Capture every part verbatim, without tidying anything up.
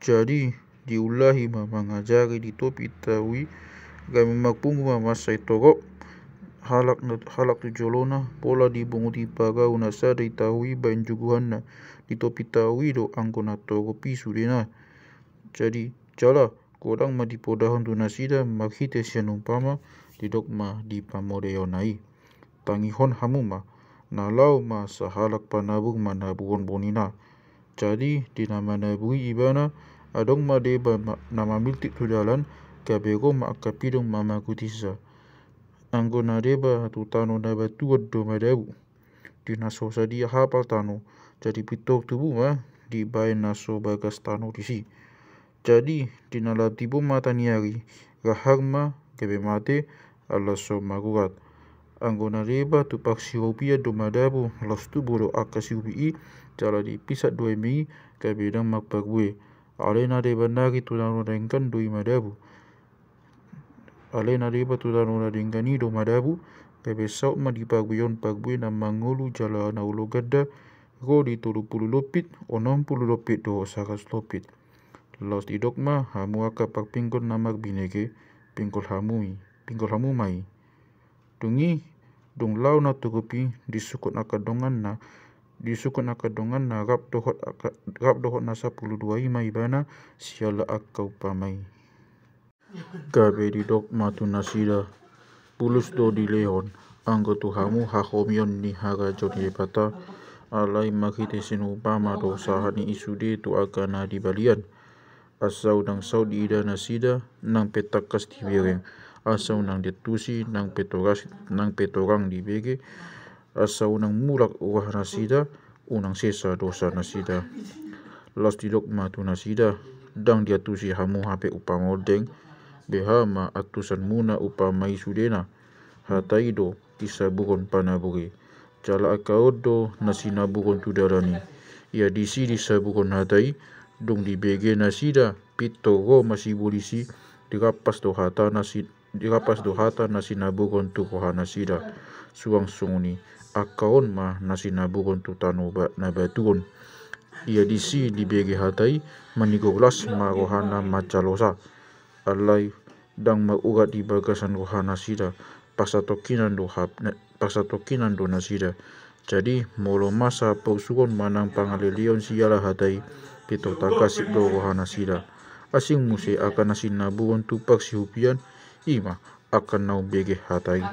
Jadi diulahi ma mangajari di topi tao i, gabe marpungu ma mansai torop halak na, halak tu jolona, pola dibunguti pagau na sada i tao i baen juguhanna. Di topi tao i do anggo na torop i sudena. Jadi jala godang ma dipodahon tu nasida marhite sian umpama, didok ma di pamodeonna i: Tangihon hamu ma, na laho ma sahalak panabur manaburhon bonina. Jadi di na manaburi ibana, adong ma deba ma, na mamiltik tu dalan, gabe ro ma angka pidong mamagutinsa. Anggo na deba tu tano na batuon do madabu. Di na so sadia hapal tano, jadi pintor tubu ma dibaen na so bagas tano disi. Jadi di na lam tibu mata ni ari, rahar ma gabe mate, ala so marurat. Anggo na deba tu parsihupian do madabu, laos tubu do angka sihupi i, jala dipisat do eme i, gabe ndang marparbue. Alai na deba nari tu tano na denggan do i madabu. Alai na deba tu tano na denggan i do madabu, gabe saut ma diparbuehon parbue na mangolu jala na olo ganda, ro di tolu pulu lompit, onom pulu lompit dohot saratus lompit. Laos didok ma hamu angka parpinggol na marbinege, pinggol hamu i, pinggol hamu ma i. Dung i, dung laho na torup i, disungkun angka donganna, disungkun angka donganna rap dohot angka, rap dohot na sampulu dua i ma ibana siala angka umpama i. Gabe didok ma tu nasida: Bulus do dilehon anggo tu hamu hahomion ni harajaon ni Debata, alai marhite sian umpama do sahat ni i sude tu angka na di balian. Asa unang saut diida nasida, nang pe tangkas dibereng. Asa unang diantusi, nang pe toras, nang pe torang dibege. Asa unang mulak roha nasida, unang sesa dosa nasida. Laos didok ma tu nasida: Ndang diantusi hamu hape umpama ondeng, beha ma antusanmuna umpama i sudena. Hata i do disaburhon panabur i. Jala angka on do na sinaburhon tu dalan i. Ia disi disaburhon hata i, dung dibege nasida, pintor ro ma sibolis i, dirampas do hata na si, dirampas do hata na sinaburhon tu roha nasida. Suang songon i, angka on ma na sinaburhon tu tano ba, na batuon. Ia disi dibege hata i, manigor las ma rohana manjalosa. Alai ndang marurat di bagasan roha nasida, parsatongkinan do hap, na, parsatongkinan do nasida. Jadi molo masa pausuron manang pangaleleon siala hata i, pintor targasip do roha nasida. Asing muse angka na sinaburhon tu parsihupian, i ma angka na umbege hata i.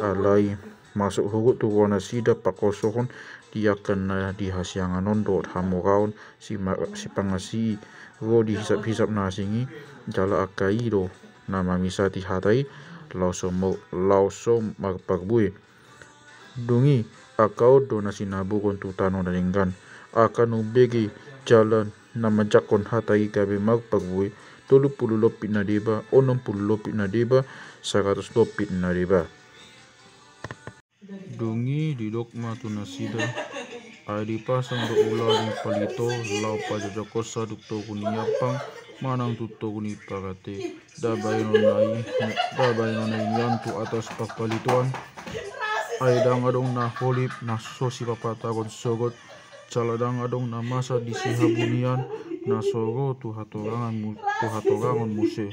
Alai masuk huhut tu roha nasida pangkosohon di angka na di hasiangan on dohot hamoraon, sima, sipangasi i, ro di hisap-hisap na asing i, jala angka i do na mamisati hata i, laos so mo, laos so marparbue. Dung i, angka on do na sinaburhon tu tano na denggan, angka na umbege jala na manjangkon hata i gabe marparbue, tolu pulu lompit na deba, onom pulu lompit na deba, saratus lompit na deba. Dung i didok ma tu nasida: Ai dipasang do ulaon ni palito laho pajajokhon saduk togu ni ampang manang tu togu ni parate. Nda baenonna i, nda baenonna i nian tu atas parpalitoan. Ai ndang adong na holip na so sipapatagon sogot, jala ndang adong na masa di sihabunian na so ro tu hatorangan mu, tu hatorangon muse.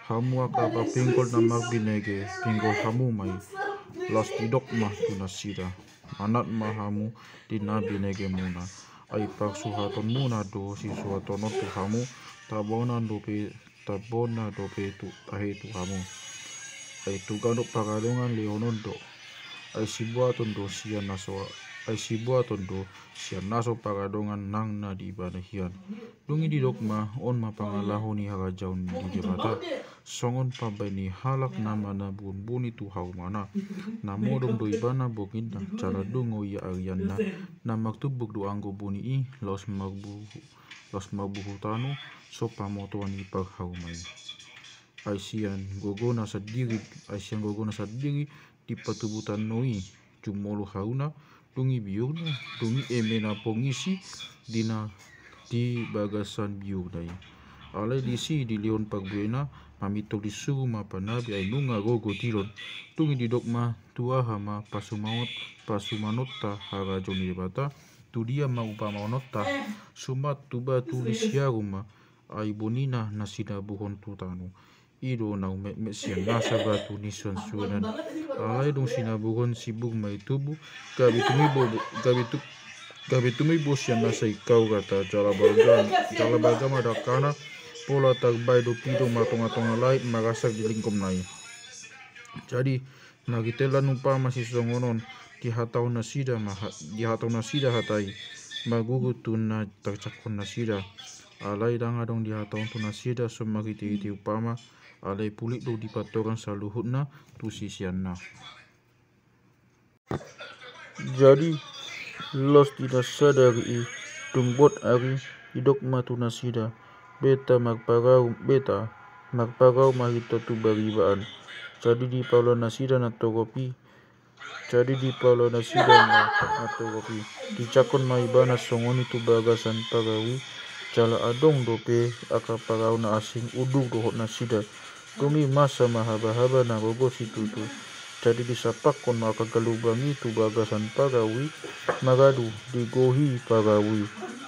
Hamu angka parpinggol na marbinege, pinggol hamu ma i. Laos didok ma tu nasida: Manat ma hamu di na binegemuna. Ai parsuhatonmuna do sisuhaton on tu hamu, tabonan dope, tabonan dope tu tahe tu hamu. Ai tu ganup paradongan lehonon do. Ai sibuaton do sian na so, ai sibuaton do sian na so paradongan nang na di bana hian. Dung i didok ma: On ma pangalaho ni harajaon ni Debata songon pambaen ni halak na manaburhon boni tu harumana. Na modom do ibana borngin na, jala dungo ia arianna. Na martumbur do anggo boni i, laos marbuhu, laos marbuhu tano, so pamotoan ni parharuma i. Ai sian gogona sandiri, ai sian gogona sandiri dipatubu tano i, jumolo haruna, dung i biurna, dung i eme na pongisi di na di bagasan biurna i. Alai disi dilehon parbuena, mamintor disuru ma panabi ai nunga ro gotilon. Dung i didok ma: Tu aha ma pasumaot, pasumaononta harajaon ni Debata? Tu dia ma umpamaononta? Suman tu batu ni siarum ma. Ai boni na sinabuhon tu tano. I do na umetmet sian nasa batu ni suansuanan. Alai dung sinabuhon sibuk ma i tubu. Gabe tumimbo gabe tu gabe tumimbo sian nasa i hau hata jala balga jala balga ma dangkana. Pola tarbahen do pido ma tongatonga langit marasak di lingkomna i. Jadi marhite lan umpama sisongon on, dihatahon nasida ma dihatahon nasida hata i, margugu tu na tarcakkon nasida. Alai ndang adong dihatahon tu nasida so marhitehite umpama. Alai pulik do dipatorang saluhutna tu siseanna. Jadi los di na sadari i, dung bot ari, didok ma tu nasida, beta marparau beta marparau ma hita tu baribaan. Jadi dipaula nasida na torop i. Jadi dipaula nasida na torop i, dicakkon ma ibana songon i tu bagasan parau i. Jala adong dope angka parau na asing unduk dohot nasida. Dung i masa ma habahaba na gogo situtu. Jadi disampakkon angka galubang i tu bagasan parau i, maradu digohi parau i.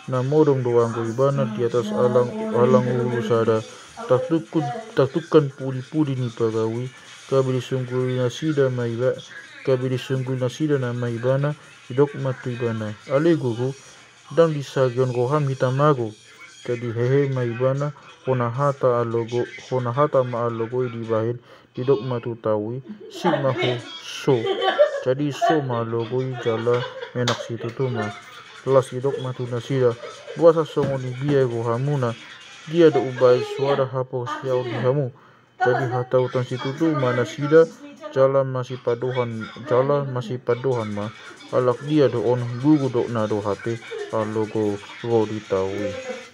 Na modom do anggo ibana di atas alang alang ulu sada, tartungkun tartungkan pudipudi ni parau i. Gabe disungguli nasida ma iba gabe disungguli nasida na ma ibana. Didok ma tu ibana, ale guru, ndang disarihon roham hita mago. Jadi hehe ma ibana, hona hata alogo hona hata ma alogo i dibahen. Didok ma tu tau i, sip ma ho, so. Jadi so ma alogo i jala menak situtu ma. Las didok ma tu nasida, boasa songon i biai rohamuna? Dia do umbahen so ada haporseaon di hamu? Jadi hatahuton situtu ma nasida, jala masipandohan jala masipandohan ma, halak dia do on, guru do na do hape alogo ro di tau i.